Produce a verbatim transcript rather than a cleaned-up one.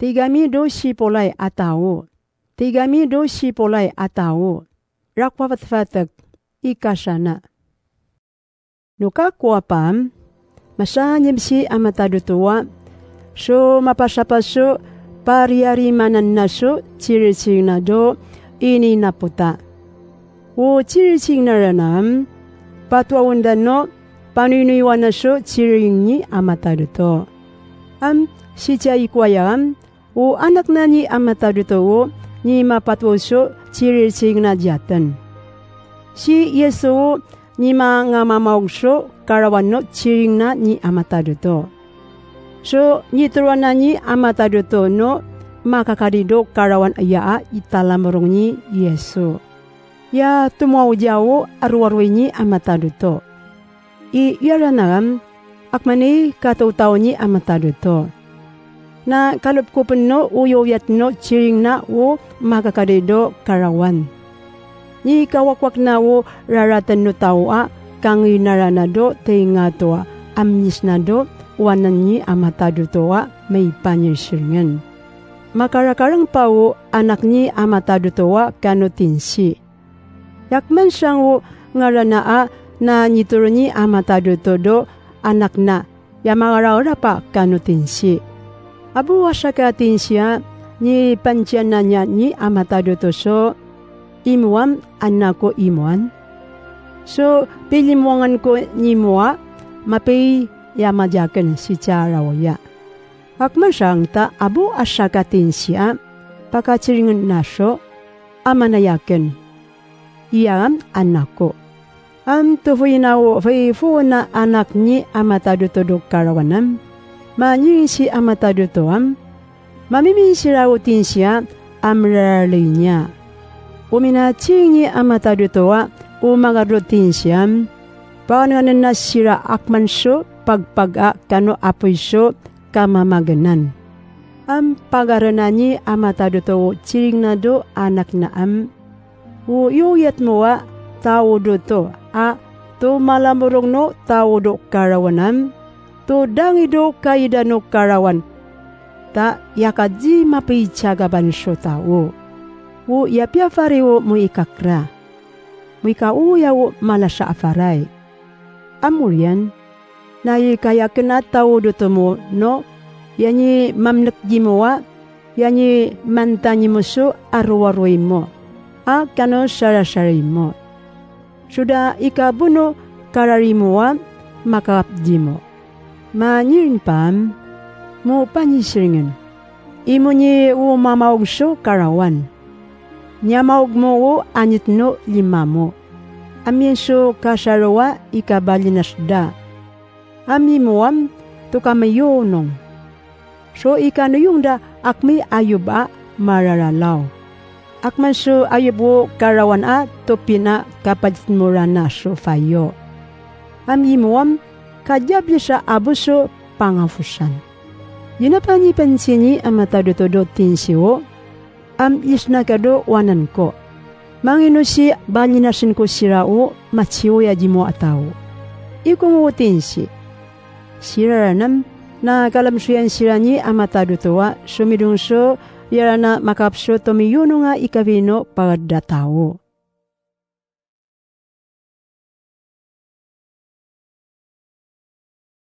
Tig ami do sipolay a taw. Tig ami do sipolay a taw. Rakowa fatfatek, ikasana. No kakowa pam, masanyeb si a matadotowa, so mapasapas so pariyarimanan na so cirircing na do ininapota. O cirircing na rana am, patowawen dano panoynoywa na so ciring ni a matadoto. Am, sitiya i kowaya am, o anak na ni a matadoto o ni mapatowaw so cirircing na diyaten. Si Yesu o ni mangamamaog so karawan no ciring na ni a matadoto. So nitoroan na ni a matadoto no makakadi do karawan aya a italamorong ni Yesu. Ya tomowaw diya o aroaroy ni a matadoto. I iyarana am, akman i kataotaw ni a matadoto. Na kalopkopen no o iyoyat no ciring na o makakadi do karawan. Ni kawakwak na o raraten no taw a kanginara na do taingato a amnis na do wanan ni a matadoto a maipanirsiringen. Makarakareng pa o anak ni a matadoto a kano tinsi. Yakman sangko ngarana a na nitoro ni a matadoto do anak na ya mangararapa kano tinsi. Abo a saka tinsi a ni panciyan na niya ni a matadoto so, imo am anak ko imo an. So pilimowangan ko nimo a mapiya madiyaken si cara oya. Akman sangta abo a saka tinsi a pakaciringen na so, amanay aken. Iya am anak ko. Am tofoy na o fayfo na anak ni a matadoto do karawan am. Manyiring si a matadoto am. Mamiming sira o tinsi a am raralay niya. O minaciring ni a matadoto a o mangaro tinsi am. Pawanenganen na sira akman so pagpag a kano apoy so kamamagenan. Am pagarana ni a matadoto o ciring na do anak na am. O iyoyat mo a taw doto a to malamorong no taw do karawan am. To dangi do kaida no karawan. Ta iyaka di mapiya i cagaban so taw. O iyapiyafari o mo ikakra. Mo ikaoya o malasa a faray. Amoriyan, na ikayaken a taw doto mo no, iya ni mamnek gimo a, iya ni mantangi mo so aroaroy mo a kano sarasaray mo. So da ikabono karari mo a makap gimo. Manyiring pam, mo panisiringen. Imo ni o mamaog so karawan. Niyamaog mo o anitno lima mo. Amin so kasaro a ikabalinas da. Ami mo am to kamiyonong. So ikanoyong da akmi ayob a mararalaw. Akman so ayob o karawan a to pina kapadit mo rana so fayo. Ami mo am kajabisa abo so pangafosan. Ginapanipansi ni a matadoto do tinsi o, am lisna ka do wanan ko. Mangino si balinasen ko sira o matsiyoya gimo a taw. Iko mo o tinsi. Sira ranan na kalamsoyan sira ni a matadoto a somidong so iyarana makap so tomiyonong a ikawino pagad a taw.